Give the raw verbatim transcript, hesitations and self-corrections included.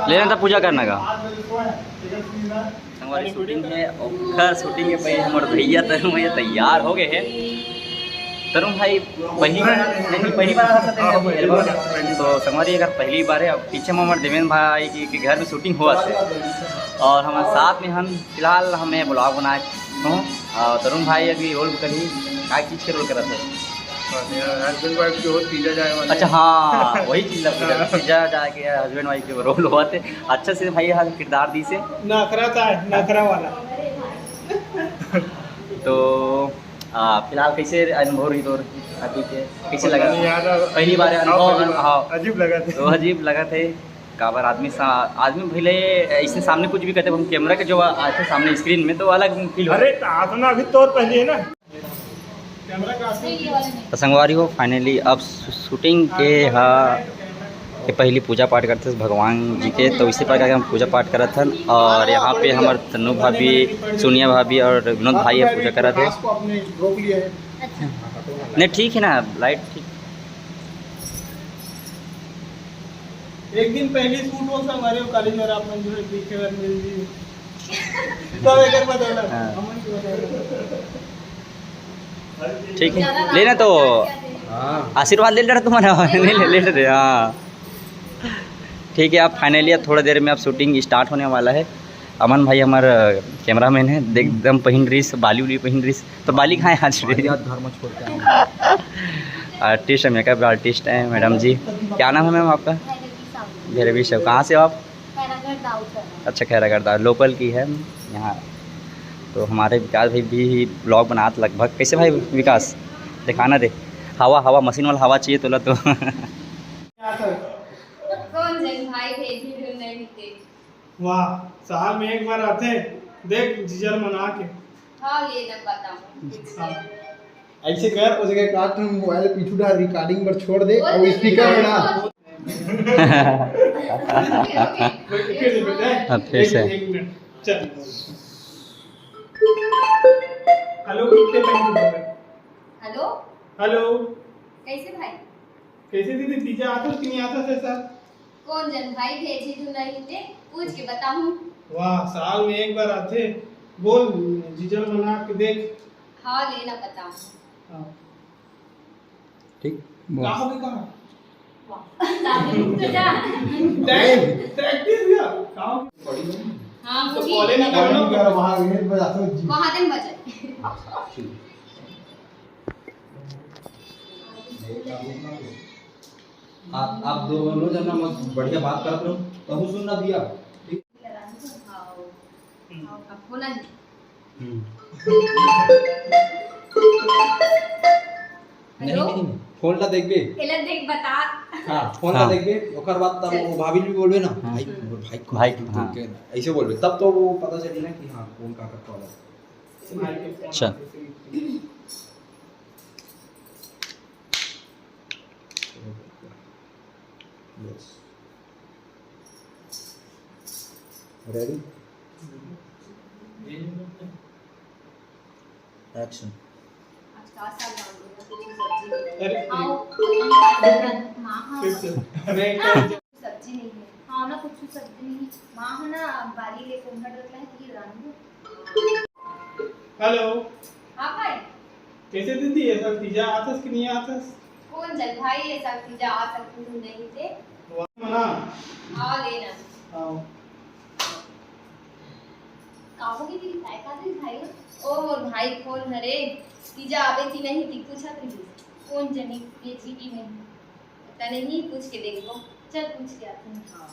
लेना था पूजा करना का। संगवारी शूटिंग है, ओखर शूटिंग के पहले हमर भैया तरुण भैया तैयार हो गए हैं। तरुण भाई पहली बार, नहीं, पहली बार आ सकते हैं अभी एल्बम। तो संगवारी अगर पहली बार है, अब पीछे में हमर देवेंद्र भाई के, के घर में शूटिंग हुआ थे और हम साथ में हम फिलहाल हमें ब्लॉग बनाए हूँ। और तरुण भाई अभी रोल करी, का चीज के रोल करत है? हस्बैंड वाइफ जो हो तीजा जाए वाला अच्छा, हाँ, वही चीज लग रहा है। तीजा जाके हस्बैंड वाइफ के रोल हुआ थे। अच्छा से भाई यहाँ किरदार दी से। नखरा था, नखरा वाला। तो आ, फिलहाल कैसे अनुभव रही तोर अभी के, कैसे लगा? नहीं यार, पहली बार अनुभव अजीब हाँ। अजीब लगा था। तो अजीब लगा थे। काबर आदमी सा, आदमी भले ऐसे सामने कुछ भी कहते, हम कैमरा के जो आते सामने स्क्रीन में तो अलग फील हो। अरे तो आसना अभी तोर पहले है ना। तो संगवारी हो, फाइनली अब शू- शूटिंग के हा के पहली पूजा पाठ करते हैं भगवान जी के, तो इसी प्रकार के हम पूजा पाठ करत हन। और यहाँ पे हमारे तन्नू भाभी, सोनिया भाभी और विनोद भाई है पूजा करत है। को आपने रोक लिया है। नहीं, ठीक है ना, लाइट ठीक। एक दिन पहले शूट हो सब, अरे कॉलेज और आप मन जो है दिखे और मिल जी। सब एक बार बताना। हाँ। अमन को बताना। ठीक है, लेना तो हाँ। आशीर्वाद ले लेना तुम्हारा। नहीं ले, ले लेते, हाँ। ठीक है, अब फाइनली अब थोड़ा देर में अब शूटिंग स्टार्ट होने वाला है। अमन भाई हमारा कैमरामैन है, देख एकदम पहिन रहीस, बाली उली पहिन रहीस। तो बाली कहाँ है आज? यार धर्म छोड़ते हैं। आर्टिस्ट है, मेकअप आर्टिस्ट है मैडम जी। क्या नाम है मैम आपका? भैरवी साहू, भैरवी साहू। कहाँ से हो आप? पैरागढ़ दाऊ सर। अच्छा, खैरागढ़ दा लोकल की है यहाँ। तो हमारे विकास भाई भी ब्लॉग बनात लगभग। कैसे भाई विकास, दिखाना दे। हवा हवा मशीन वाला हवा चाहिए तोला तो। कौन जन भाई भेजी ढूंढ नहीं मिलते। वाह, साल में एक बार आते, देख जीजल मना के। हाँ, ले ना बताऊँ। ऐसे कर, उस जगह काट, मोबाइल पीछू डाल, रिकॉर्डिंग पर छोड़ दे और स्पीकर में डाल। हाँ, फिर से। एक मिनट, चल। हेलो, कितने टाइम? हेलो, हेलो, कैसे भाई? कैसे दीदी, तीजा आथस कि नहीं आथस है सर? कौन जन भाई भेजी तू नहीं ते, पूछ के बताऊँ। वाह, साल में एक बार आथे। बोल, जीजल मना के देख। हाँ, ले ना बताऊँ। हाँ। ठीक। का हो गया, कहाँ? वाह, शादी में तो जा। टैग, टैग दे दिया। का हो गया? हाँ, तो वही। कॉलेज में करो ना। वहाँ दिन बजे। आप, आप दोनों जना मत बढ़िया बात करत रहो, कहूँ सुन ना दिया। ठीक। हाँ, हाँ, अब बोला नहीं। हम्म। हेलो? नहीं, नहीं, फोन ला देखबे। एला देख बता। हाँ, फोन ला हाँ। देखबे, ओकर बाद तब चल। वो भाभी भी बोलबे ना, हाँ। भाई, मोर भाई को भाई, तू हाँ। के ना, ऐसे बोलबे, तब तो वो पता चली ना कि हाँ, कौन का का कॉल है। चल। Yes. Ready? Action. आज का साल ना हो गया, कुछ सब्जी नहीं है। अरे, आओ, अपन बात कर, माँ, हाँ। फिर से। मैं हाँ, सब्जी नहीं है। हाँ ना, कुछ सब्जी नहीं है। माँ, है ना, बाली ले कोंगड़ रखला है, ये रांधू। हेलो, हाँ भाई, कैसे दीदी, ये सब तीजा आथस कि नहीं आथस? कौन जन भाई, ये सब तीजा आ सकती हूँ नहीं थे। वाह, मना। हाँ, लेना। आओ। का हो गई तेरी, काय का दिल भाई? ओ मोर भाई, कौन हरे? तीजा आवे थी नहीं थी, पूछा थी। कौन जनी, ये जीटी में। पता नहीं, पूछ के देखो। चल, पूछ के आती हूँ। हाँ।